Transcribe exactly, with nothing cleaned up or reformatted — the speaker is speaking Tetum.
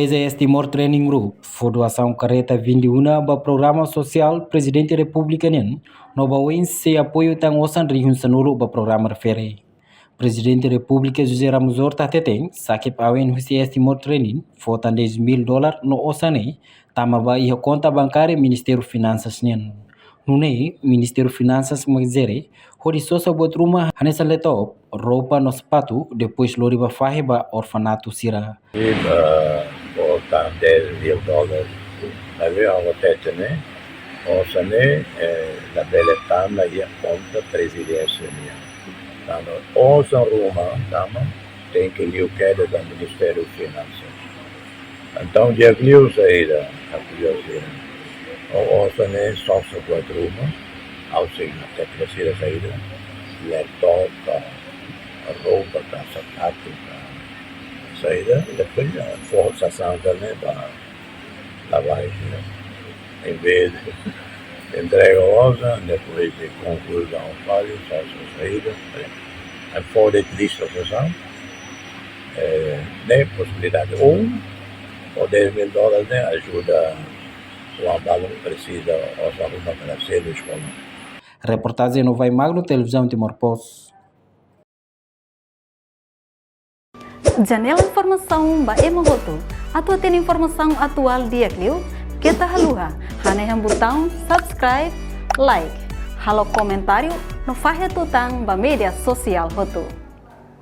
J S Timor Training Group fó doasaun karreta vinte e um ba programa sosiál Prezidente Repúblika nian, no ba oin sei apoiu tan osan rihun sanulu ba programa refere. Prezidente Repúblika José Ramos Horta hateten, sakit awen husi J S Timor Training fó tan dez mil dolar no osan ne'e tama ba iha konta bankária Ministériu Finansas nian. Nune'e Ministériu Finansas mak jere hodi sosa buat ruma hanesan laptop, roupa no sapatu, depois lori ba fahe ba orfanatu sira. Iba fó tan dez mil dolar. Maibé ha'u hatete ne'e, osan ne'e, eh, labele tama iha konta prezidénsia nian. Tanba osan ruma tama, tenke liu kedas ba Ministériu Finansas. Entaun di'ak liu saida, atu di'ak liu. Osan ne'e sosa buat ruma, ha'u sei hatete ba sira saida, laptop ka, roupa ka, sapatu ka, saida, depois, eh, fó sasán ne'e ba, ba, ba, em vez de entrega osan, depois de conclusão, faz sosa saida, eh, fó de'it lista sasán, eh, ne'e posibilidade um, ou dez mil dólares, ne'e ajuda o abalu presiza osan ruma para selu eskola. Reportajen Novai Magno, Televizaun Timor Post. Janela informasaun ba ema hotu. Atu hatene informasaun atuál di'ak liu, keta haluha hanehan butaun subscribe, like, halo komentáriu no fahe tutan ba média sosiál hotu.